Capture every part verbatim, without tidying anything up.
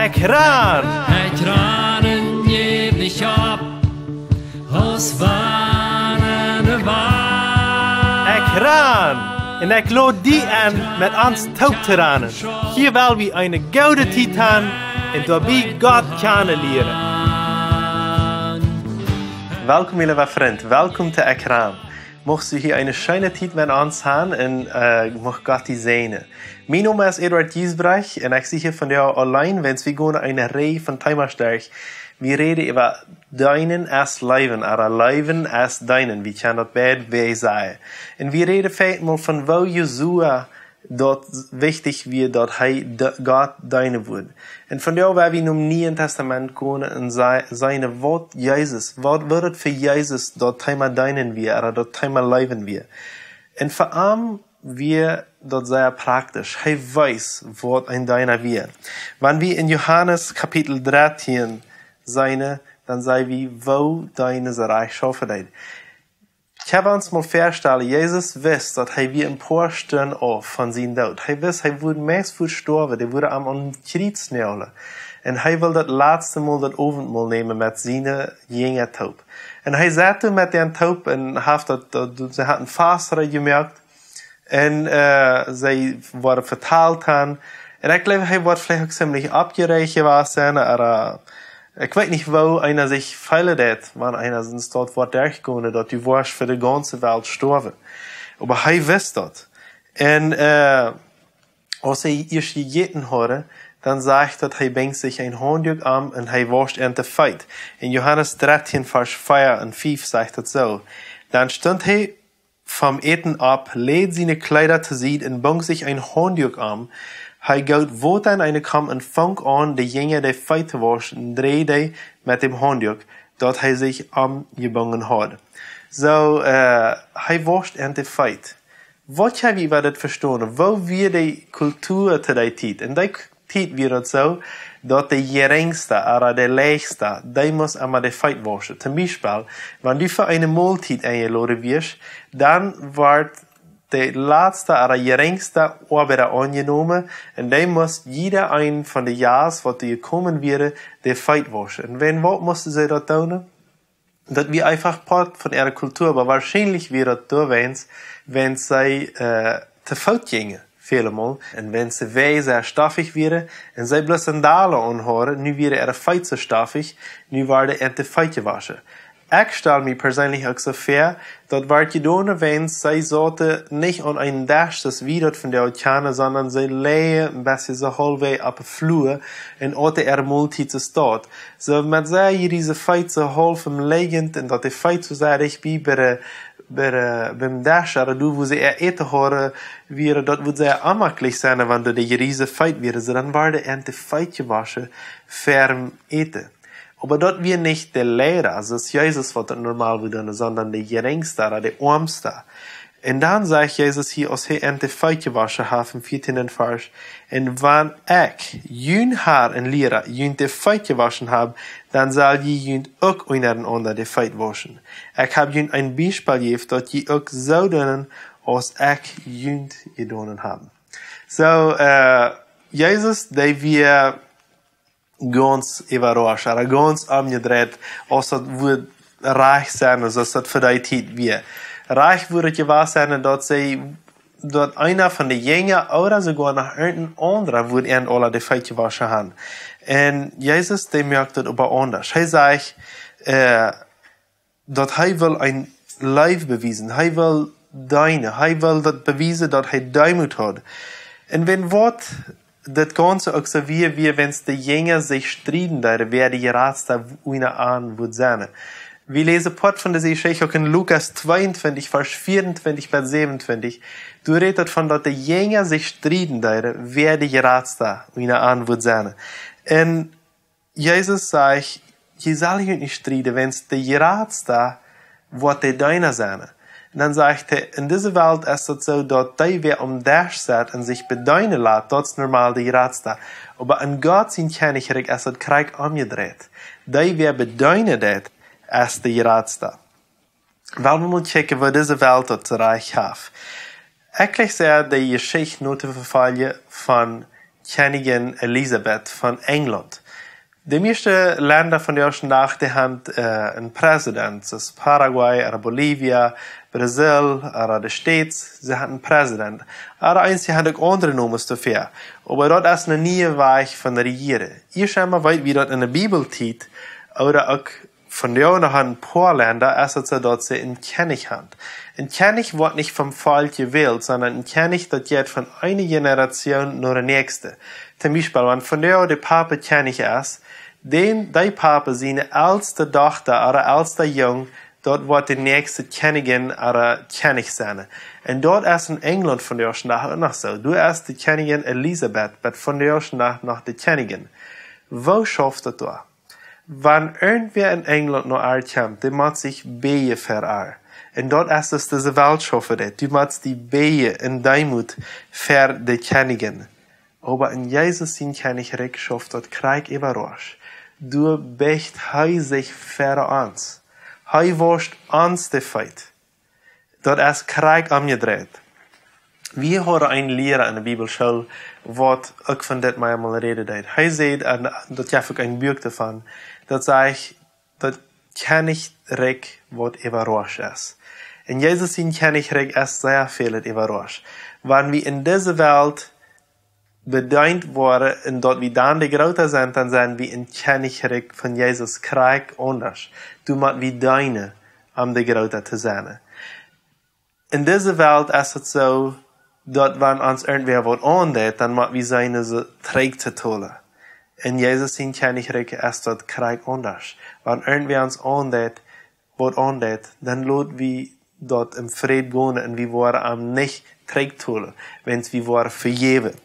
Ekjran! Ekjran, jäw nich opp, aus wann de Welt. Ekjran! Un ekj lod die enn, met ons toop to ranen. Hia well wie eene goode Tiet haben un doabie Gott kjanen lieren. Welkom, mien leewa Frint. Welkom to Ekjran. Muchst du hia eene scheene Tiet met ons haben un, äh, mucht Gott die säajnen. Mien Nomen es Eduard Giesbrecht un ekj sie hia vondoag auleen, wiels wie gonen eene Reaj von Themas derch. Wie räden äwa deenen es leewen, ooda leewen es deenen. Wie kjennen daut beid Wäaj sajen. Un wie räden veleicht mol von woo Josua daut wichtich wia, daut hee de-, Gott deenen wudd. Un vondoag woa wie nom Nieen Tastament gonen un se-, seenen, waut Jesus, waut wudd et fa Jesus daut Thema deenen wia, ooda daut Thema leewen wia. Un fa am wia daut sea praktisch. Hee wees, waut een Deena wia. Wan wie en Johanes Kapitel dartieen seenen, dan seenen wie, woo Deena soo rajcht schaufen deed. Ekj well ons mol väastalen, Jesus wist, daut hee wia een poa Stund auf von sienen Doot. Hee wist, hee wudd meist väastorwen, dee wudden am aum Kjriez näajlen. Un hee wull daut latste Mol daut Owentmol nämen met siene Jinja toop. Un hee saut doa met an toop un haud daut, daut, see hauden een Fast reed jemoakt. Un, äh, see worden vetalt aun. Un ekj jleew, hee wort veleicht uk ziemlich oppjerajcht jewast sennen, ooda, äh, ekj weet nich, woo eena sikj feelen deed, wan eena soo doa wort derchjegonen, daut du woascht fa de gaunze Welt stoawen. Oba hee wist daut. Un, äh, aus see ieescht jejäten hauden, dan sajcht daut, hee bunk sikj een Haundduak om un hee wuscht an de Feet. En Johanes dartieen, Varsch vea un fief sajcht daut soo. Dan stunt hee vom Äten opp, läd siene Kjleeda to Sied un bunk sikj een Haundduak om. Hee goot Wota en eene Kaum un funk aun, de Jinja de Feet to wauschen, un dreid dee met däm Haundduak, daut hee sikj omjebungen haud. Soo, äh, hee wuscht an de Feet. Waut hab wie äwa dit vestonen? Woo wia de Kultua to dee Tiet? En dee Tiet wia daut soo, daut de Jerinjsta, ooda de Läajsta, dee must emma de Feet wauschen. Toom Biespel, wan du fa eene Moltiet enjeloden wieescht, dan wort de latsta ooda jerinjsta Oabeida aunjenomen, un dee must jieda een von de Jast, waut doa jekomen wieren, de Feet wauschen. Un wäajen waut musten see daut doonen? Daut wia eefach Poat von äare Kultua, oba woarschienlich wia daut doawäajen, wiels see, äh, to Foot jinjen, väle Mol. Un wiels de Wäaj sea stoffich wieren un see bloos Sandalen aun hauden, nu wieren äare Feet soo stoffich, nu worden an de Feet jewoschen. Ekj stal mie perseenlich uk soo väa, daut wort jedonen, wiels see sauten nich aun eenen Desch, soo aus wie daut vondoag kjanen, sonda see läajen een bät soo haulfwäaj opp de Flua un auten äare Moltiet soo doa. Soo met sea jriese Feet soo haulf em Liggjen un daut de Feet soo sea dicht bie, bie de, bie de, biem Desch, ooda doa, wua see äa Äten hauden, wieren, daut wudd sea onjemaklich sennen, wan doa de jriese Feet wieren. Soo dan worden an de Feet jewoschen väa dem Äten. Oba daut wia nich de Liera, soo aus Jesus waut daut normal wudd doonen, sonda de jerinjsta ooda de oamsta. Un dan sajcht Jesus hia, aus hee an de Feet jewoschen haft, em vieetieenden Varsch: "Un wan ekj, jun Har un Liera, junt de Feet jewoschen hab, dan sell jie junt uk unjarenaunda de Feet wauschen. Ekj hab junt een Biespel jejäft, daut jie uk soo doonen, aus ekj junt jedonen hab." Soo, äh, Jesus, dee wia gaunz äwarascht, ooda gaunz omjedreit, aus daut wudd rajcht sennen, aus daut fa dee Tiet wia. Rajcht wudd et jewast sennen, daut see, daut eena von de Jinja ooda soogoa noch irjent een aundra wudd an aula de Feet jewoschen haben. Un Jesus, dee moakt daut oba aundasch. Hee sajcht, äh, daut hee well eene Leew bewiesen, hee well deenen, hee well daut bewiesen, daut hee Deemoot haud. Un wäajen waut daut Gaunze uk soo wia, wia, wiels de Jinja sikj strieden deeden, wäa de jratsta unja an wudd sennen. Wie läsen Poat von dise Jeschicht uk en Lukas tweeuntwintich, Varsch vieeuntwintich bat säwenuntwintich. Doa rät et von, daut de Jinja sikj strieden deeden, wäa de jratsta unja an wudd sennen. Un Jesus sajcht: "Jie sellen junt nich strieden, wiels de jratsta woat de Deena sennen." Un dan sajcht hee: "En dise Welt es daut soo, daut dee, wäa aum Desch sett un sikj bedeenen lat, daut es normal de jratsta. Oba en Gott sien Kjennichrikj es daut krakjt omjedreit. Dee, wäa bedeenen deit, es de jratsta." Well wie mol kjikjen, woo dise Welt daut rajcht haft. Ekj jleich sea de Jeschicht no to vefoljen von Kjennijin Elisabeth von Enjlaunt. De mieeschte Lenda von de Oostendach, dee haben äh, een Präsident, soo aus Paraguay, ooda Bolivia, Brasil, ooda de States, see haben een Präsident. Ooda eenje haben uk aundre Nomes doafäa. Oba daut es een niea Wajch von rejieren. Ieescht emol weet wie daut enne Bibeltiet, ooda uk vondoag noch een poa Lenda, es et soo daut see een Kjennich haben. Een Kjennich woat nich vom Volkj jewält, sonda een Kjennich daut jeit von eene Generation no de näakjste. Toom Biespel, wan vondoag de Papa Kjennich es, dan dee Papa siene elste Dochta ooda elsta Jung, daut woat de näakjste Kjennijin ooda Kjennich sennen. Un daut es en Enjlaunt vondoag dän Dach uk noch soo. Doa es de Kjennijin Elisabeth, bat vondoag dän Dach noch de Kjennijin. Woo schauft daut doa? Wan irjentwäa en Enjlaunt no ar kjemt, dee mott sikj bäjen fa ar. Un daut es daut dise Welt schaufen deit. Du motst die bäjen en Deemoot fa de Kjennijin. Oba en Jesus sien Kjennichrikj schauft daut krakjt äwarauscht. Doa bäajt hee sikj fa ons. Hee wauscht ons de Feet. Daut es krakjt omjedreit. Wie hauden eenen Liera enne Bibelschool, waut uk von dit mau mol räden deed. Hee säd, un daut jeef uk een Buak doavon, daut sajcht, daut Kjennichrikj waut äwarauscht es. En Jesus sien Kjennichrikj es sea väl äwarauscht. Wan wie en dise Welt bedeent woaren un daut wie dan de Groota sent, dan sent wie em Kjennichrikj von Jesus krakjt aundasch. Doa mott wie deenen, om de Groota to sennen. En dise Welt es et soo, daut wan ons irjentwäa waut aundeit, dan mott wie sennen, see trigj to tolen. En Jesus sien Kjennichrikj es daut krakjt aundasch. Wan irjentwäa ons aundeit, waut aundeit, dan lot wie daut em Fräd gonen un wie woaren am nich trigj tolen, wan wie woaren vejäwen.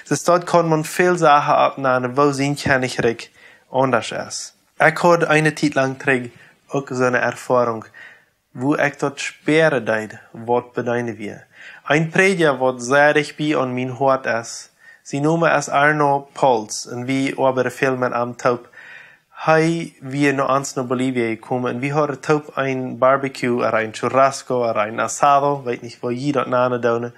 Soo daut kaun maun väl Sachen oppnanen, woo sien Kjennichrikj aundasch es. Ekj haud eene Tiet lang trigj uk soone Erfoarunk, wua ekj daut spieren deed, waut bedeenen wia. Een Prädja, waut sea dicht bie aun mien Hoat es, sien Nomen es Arno Pols, un wie oabeiden väl met am toop. Hee wia no ons no Bolivia jekomen, un wie hauden toop een Barbecue, ooda een Churrasco, ooda een Asado, weet nich, woo jie daut nanen doonen.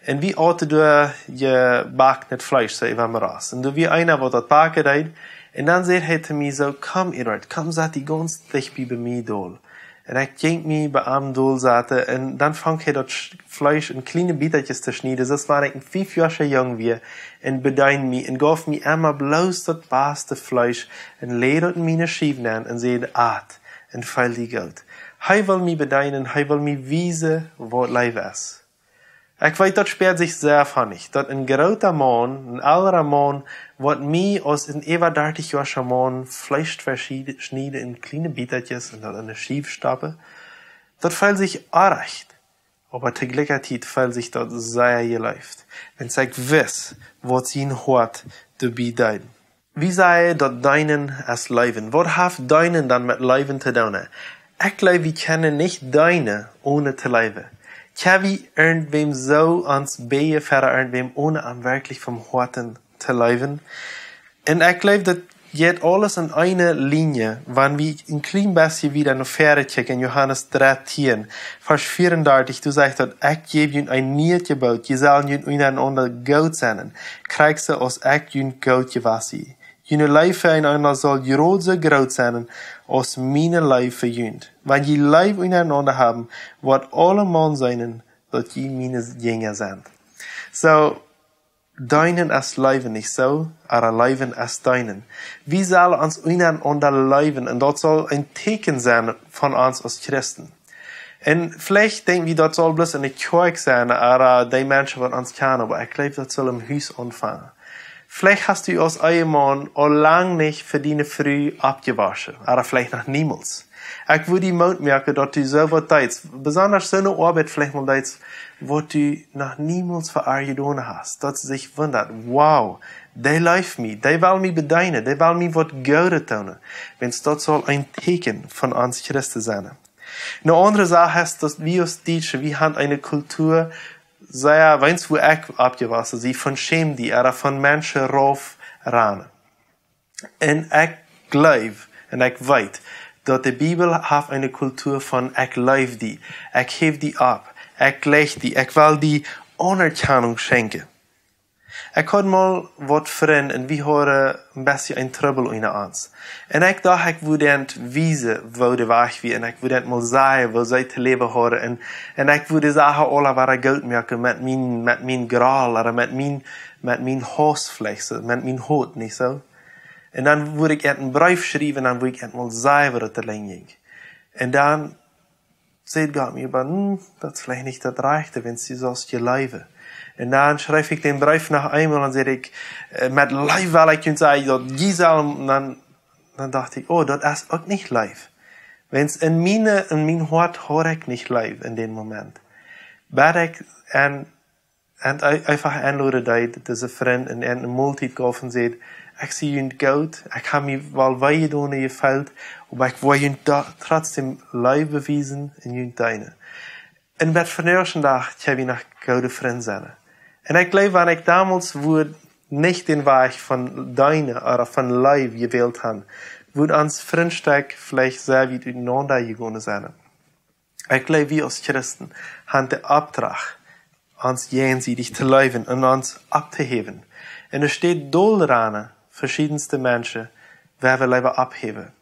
Un wie auten doa jebakjnet Fleesch, soo äwa Mraus. Un doa wia eena, waut daut backen deed. Un dan säd hee to mie soo: "Komm, Eduard, komm, sat die gaunz dicht bie, bie mie dol." Un ekj jinkj mie bie am dol saten, un dan funk hee daut Sch-, Fleesch en kjliene Bietakjes to schnieden, soo aus wan ekj een fiefjoascha Jung wia, un bedeend mie, un jeef mie emma bloos daut baste Fleesch, un läd daut en miene Schiew nenn, un säd: "At, un feel die goot." Hee well mie bedeenen, hee well mie wiesen, waut Leew es. Ekj weet, daut spieed sikj sea von mie, daut een groota Maun, een elra Maun, waut mie aus een äwa dartichjoascha Maun Fleesch veschnieden, schnieden en kjliene Bietakjes un daut en de Schiew stoppen, daut feeld sikj oajch, oba to jlikja Tiet feeld sikj daut sea jeleeft, wiels ekj wist, waut sien Hoat doabie deed. Wie sajen, daut Deenen es Leewen. Waut haft Deenen dan met Leewen to doonen? Ekj jleew, wie kjennen nich deenen, onen to leewen. Kjenn wie irjentwäm soo ons bäjen fa irjentwäm, onen am werkjlich vom Hoaten to leewen? Un ekj jleew, daut jeit aules en eene Linie, wan wie een kjlien bät wieda no väaren kjikjen, en Johanes dartieen, Varsch veeaundartich, doa sajcht daut: "Ekj jäw junt een niet Jeboot, jie sellen junt unjarenaunda goot sennen, krakjt soo aus ekj junt goot jewast sie. June Leew fa eenaunda saul jrod soo groot sennen, aus miene Leew fa junt. Wan jie Leew unjarenaunda haben, woat aulemaun seenen, daut jie miene Jinja sent." Soo, Deenen es Leewen, nich soo? Ooda Leewen es Deenen. Wie sellen ons unjarenaunda leewen, un daut saul een Tieekjen sennen von ons aus Christen. Un veleicht denkj wie, daut saul bloos enne Kjoakj sennen, ooda dee Menschen, waut ons kjanen, oba ekj jleew, daut saul em Hus aunfangen. Veleicht hast du aus Ehemaun aul lang nich fa diene Fru oppjewoschen, ooda veleicht noch niemols. Ekj wudd die Moot moaken, daut du soo waut deist, besonda soone Oabeit veleicht mol deist, waut du noch niemols fa ar jedonen hast. Daut see sikj wundat: "Wow, dee leeft mie, dee well mie bedeenen, dee well mie waut Goodet doonen." Wiels daut saul een Tieekjen von ons Christen sennen. Eene aundre Sach es, daut wie aus Dietsche, wie haben eene Kultua, sea, wiels wua ekj oppjewossen sie, von Schämde, ooda von Menschen rauf ranen. Un ekj jleew, un ekj weet, daut de Bibel haft eene Kultua von: "Ekj leew die, ekj häw die opp, ekj jleich die, ekj well die Aunerkjanunk schenkjen." Ekj haud mol waut Frind un wie hauden een bät een Trubbel unja ons. Un ekj docht, ekj wudd an wiesen, woo de Wajch wia. Un ekj wudd an mol sajen, woo see to läwen hauden. Un, un ekj wudd de Sachen aula wada goot moaken met mien, met mien Groll, ooda met mien, met mien Haus veleicht, soo, met mien Hoat, nich soo? Un dan wudd ekj an een Breef schriewen, dan wudd ekj an mol sajen, woo daut doa jinkj. Un dan säd Gott mie, oba, hm, daut es veleicht nich daut Rajchte, wan du saust jleewen. Un dan schreef ekj dän Breef noch eemol un säd ekj, äh, met Leew well ekj junt sajen, daut jie sellen, dan, dan docht ekj, oh, daut es uk nich Leew. Wan en miene, en mien Hoat haud ekj nich Leew en dän Moment. Bat ekj an, an ei-, eefach enloden deed, dise Frind, un an eene Moltiet jeef un säd, ekj sie junt goot, ekj hab mie woll wee jedonen jefeelt, oba ekj wull junt doa trotzdäm Leew bewiesen un junt deenen. Un bat vondoag dän Dach kjenn wie noch goode Frind sennen. Un ekj jleew, wan ekj donmols wudd nich dän Wajch von deenen ooda von Leew jewält haben, wudd ons Frintstekj veleicht sea wiet utenaunda jegonen sennen. Ekj jleew, wie aus Christen haben dän Opdrach, ons jäajensiedich to leewen un ons opptohäwen. Un et steit doll aun, veschiedenste Menschen, woa wie leewa opphäwen.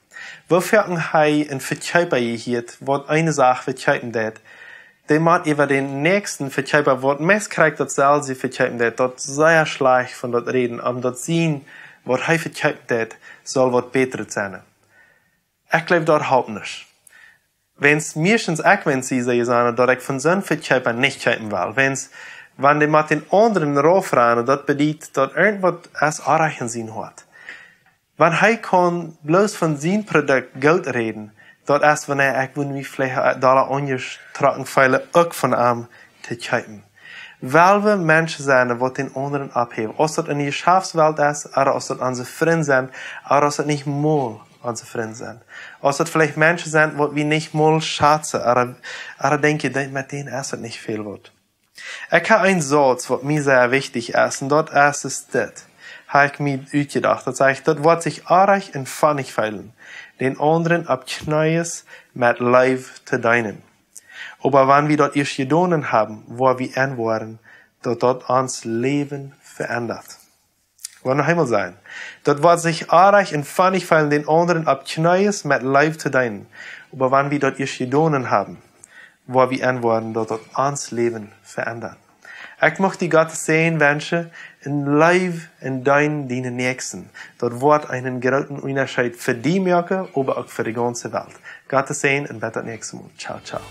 Woo foaken hab ekj een Vekjeepa jehieet, waut eene Sach vekjeepen deed, dee mott äwa dän näakjsten Vekjeepa, waut meist krakjt daut selwje vekjeepen deed, daut sea schlajcht von daut räden, om daut sien, waut hee vekjeepen deed, saul waut bätret sennen. Ekj jleew, daut halpt nich. Wan meistens ekj, wan see sajen, daut ekj von soon Vekjeepa nich kjeepen well. Wan, wan dee met dän aundren raufrannen, daut bediet, daut irjentwaut es oajch en sien Hoat. Wan hee kaun bloos von sien Produkt goot räden, daut es, wan ekj wudd mie veleicht dolla aunjetrocken feelen, uk von am to kjeepen. Well wie Menschen sennen, waut dän aundren opphäwen. Aus daut en de Jeschaftswelt es, ooda aus daut onse Frind sent, ooda aus daut nich mol onse Frind sent. Aus daut veleicht Menschen sent, waut wie nich mol schazen, ooda, ooda denkjen, dee, met dän es et nich väl waut. Ekj hab een Sauz, waut mie sea wichtich es, un daut es, es dit. Hab ekj mie utjedocht. Daut sajcht, daut woat sikj oajch un funny feelen, dän aundren opp Kjnees met Leew to deenen. Oba wan wie daut ieescht jedonen haben, woa wie enwoaren, daut daut ons Läwen veendat. Woa noch eemol sajen. Daut woat sikj oajch un funny feelen, dän aundren opp Kjnees met Leew to deenen. Oba wan wie daut ieescht jedonen haben, woa wie enwoaren, daut daut ons Läwen veendat. Ekj mucht die Gott sienen Säajen wenschen, un leew un deen dienen Näakjsten. Daut woat eenen grooten Unjascheet fa die moaken, oba uk fa de gaunze Welt. Gott sienen un bat daut näakjste Mol. Ciao, ciao.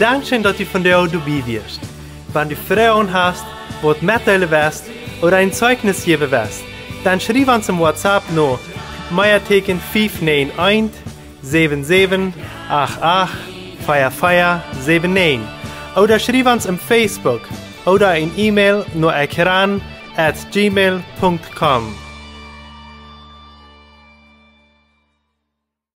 Dankscheen, daut du vondoag doabie wieescht. Wan du Froagen hast, waut metdeelen west ooda een Zeichnis jäwen west, dan schriew ons em WhatsApp no Meateken fief näajen eent, säwen säwen acht acht, vea vea säwen näajen. Ooda schriew ons em Facebook ooda een E-Mail no ekran at gmail punkt com.